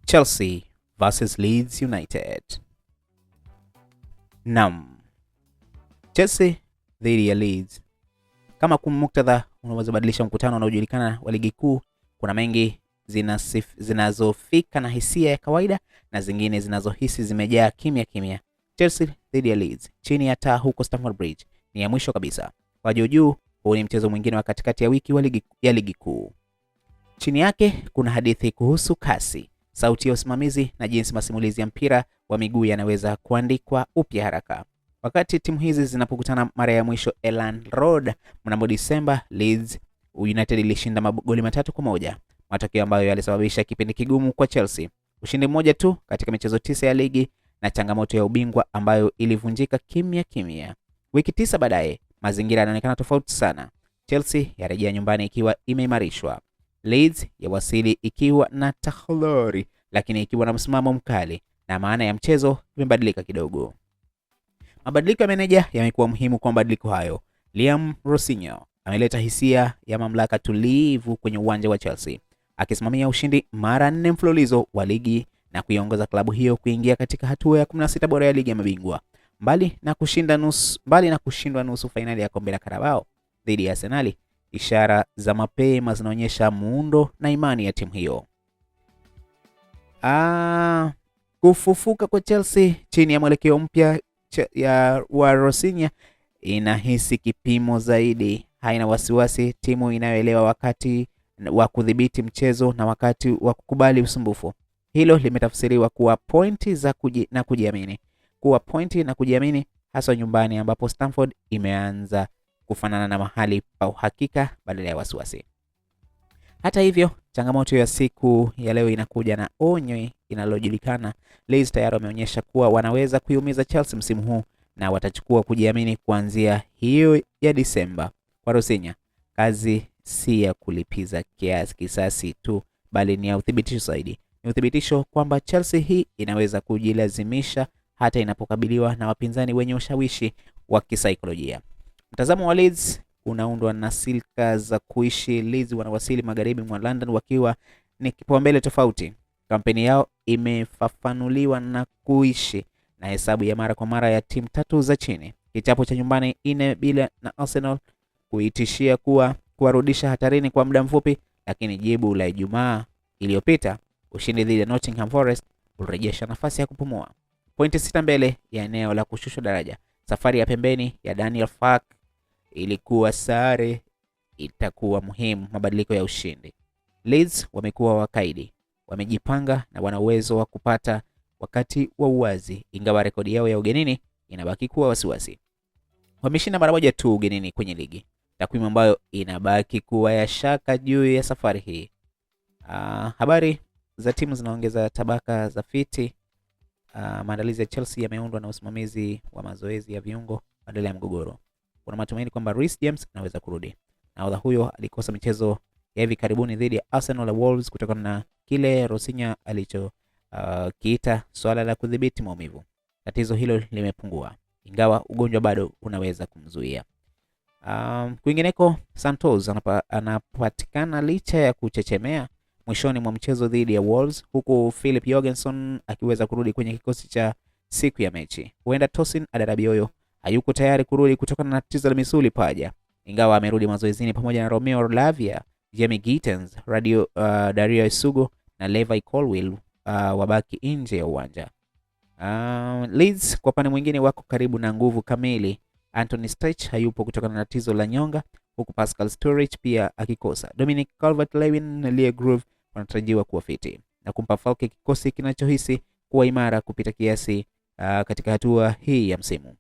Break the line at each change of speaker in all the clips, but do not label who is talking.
Chelsea versus Leeds United. Naam, Chelsea dhidi ya Leeds. Kama muktadha unaweza badilisha mkutano unaojulikana wa ligi kuu, kuna mengi zinazofika na hisia ya kawaida na zingine zinazohisi zimejaa kimya kimya. Chelsea dhidi ya Leeds chini ya taa huko Stamford Bridge ni ya mwisho kabisa. Kwa juu juu, huu ni mchezo mwingine wa katikati ya wiki wa ligi kuu. Chini yake kuna hadithi kuhusu kasi, sauti ya usimamizi na jinsi masimulizi ya mpira wa miguu yanaweza kuandikwa upya haraka. Wakati timu hizi zinapokutana mara ya mwisho Elland Road mnamo Disemba, Leeds United ilishinda magoli 3-1, matokeo ambayo yalisababisha kipindi kigumu kwa Chelsea. Ushindi mmoja tu katika michezo 9 ya ligi na changamoto ya ubingwa ambayo ilivunjika kimya kimya. Wiki 9 baadaye, mazingira yanaonekana tofauti sana. Chelsea yarejea nyumbani ikiwa imeimarishwa. Leeds yawasili ikiwa na tahadhari, lakini ikiwa na msimamo mkali, na maana ya mchezo imebadilika kidogo. Mabadiliko ya meneja yamekuwa muhimu kwa mabadiliko hayo. Liam Rosenior ameleta hisia ya mamlaka tulivu kwenye uwanja wa Chelsea, akisimamia ushindi mara 4 mfululizo wa ligi na kuiongoza klabu hiyo kuingia katika hatua ya 16 bora ya ligi ya mabingwa. Mbali na kushindwa nusu fainali ya kombe la Carabao dhidi ya Arsenal, ishara za mapema zinaonyesha muundo na imani ya timu hiyo. Kufufuka kwa Chelsea chini ya mwelekeo mpya wa Rosenior inahisi kipimo zaidi. Haina wasiwasi, timu inayoelewa wakati wa kudhibiti mchezo na wakati wa kukubali usumbufu. Hilo limetafsiriwa kuwa pointi za na kujiamini. Kuwa pointi na kujiamini hasa nyumbani ambapo Stamford imeanza kufanana na mahali pa uhakika badala ya wasiwasi. Hata hivyo, changamoto ya siku ya leo inakuja na onyo inalojulikana. Leeds tayari wameonyesha kuwa wanaweza kuiumiza Chelsea msimu huu na watachukua kujiamini kuanzia hiyo ya Disemba. Kwa Rosenior, kazi si ya kulipiza kisasi tu, bali ni ya uthibitisho zaidi. Ni uthibitisho kwamba Chelsea hii inaweza kujilazimisha hata inapokabiliwa na wapinzani wenye ushawishi wa kisaikolojia. Mtazamo wa Leeds unaundwa na silka za kuishi. Leeds wanawasili magharibi mwa London wakiwa ni kipaumbele tofauti. Kampeni yao imefafanuliwa na kuishi na hesabu ya mara kwa mara ya timu 3 za chini. Kichapo cha nyumbani 4-0 na Arsenal kuitishia kuwarudisha hatarini kwa muda mfupi, lakini jibu la Ijumaa iliyopita, ushindi dhidi ya Nottingham Forest, ulirejesha nafasi ya kupumua. Pointi 6 mbele ya eneo la kushushwa daraja. Safari ya pembeni ya Daniel Farke ilikuwa sare itakuwa muhimu mabadiliko ya ushindi. Leeds wamekuwa wakaidi, wamejipanga na wana uwezo wa kupata wakati wa uwazi, ingawa rekodi yao ya ugenini inabaki kuwa wasiwasi. Wameshinda mara moja tu ugenini kwenye ligi, takwimu ambayo inabaki kuwa ya shaka juu ya safari hii. Habari za timu zinaongeza tabaka za fiti. Maandalizi ya Chelsea yameundwa na usimamizi wa mazoezi ya viungo badala ya mgogoro. Kuna matumaini kwamba Reece James anaweza kurudi. Nahodha huyo alikosa michezo ya hivi karibuni dhidi ya Arsenal na Wolves kutokana na kile Rosenior alicho kiita swala la kudhibiti maumivu. Tatizo hilo limepungua, ingawa ugonjwa bado unaweza kumzuia. Kwingineko, Santos anapatikana licha ya kuchechemea mwishoni mwa mchezo dhidi ya Wolves, huku Philip Jorgensen akiweza kurudi kwenye kikosi cha siku ya mechi. Huenda Tosin Adarabioyo hayuko tayari kurudi kutokana na tatizo la misuli paja, ingawa amerudi mazoezini pamoja na Romeo Lavia, Jamie Gittens, Dario Isugo na Levi Colwill wabaki nje ya uwanja. Leeds kwa upande mwingine wako karibu na nguvu kamili. Anthony Stitch hayupo kutokana na tatizo la nyonga, huku Pascal Sturridge pia akikosa. Dominic Calvert-Lewin na Leah Grove wanatarajiwa kuwa fiti na kumpa Falke kikosi kinachohisi kuwa imara kupita kiasi katika hatua hii ya msimu.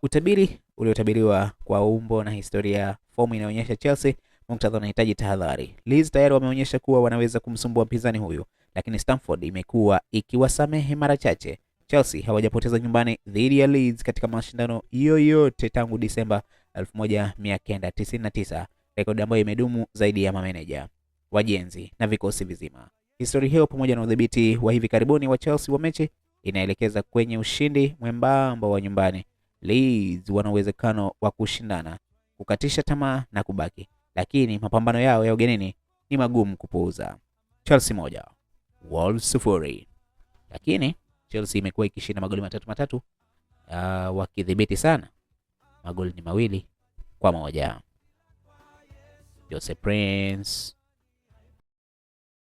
Utabiri uliotabiriwa kwa umbo na historia, fomu inaonyesha Chelsea, muktadha unahitaji tahadhari. Leeds tayari wameonyesha kuwa wanaweza kumsumbua mpinzani huyu, lakini Stamford imekuwa ikiwasamehe mara chache. Chelsea hawajapoteza nyumbani dhidi ya Leeds katika mashindano yoyote tangu Disemba 1999, rekodi ambayo imedumu zaidi ya mameneja, wajenzi na vikosi vizima. Historia hiyo pamoja na udhibiti wa hivi karibuni wa Chelsea wa mechi inaelekeza kwenye ushindi mwembamba wa nyumbani. Leeds wana uwezekano wa kushindana, kukatisha tamaa na kubaki, lakini mapambano yao ya ugenini ni magumu kupuuza. Chelsea 1, Wolves 0. Lakini Chelsea imekuwa ikishinda magoli matatu matatu, wakidhibiti sana, magoli ni 2-1. Jose Prince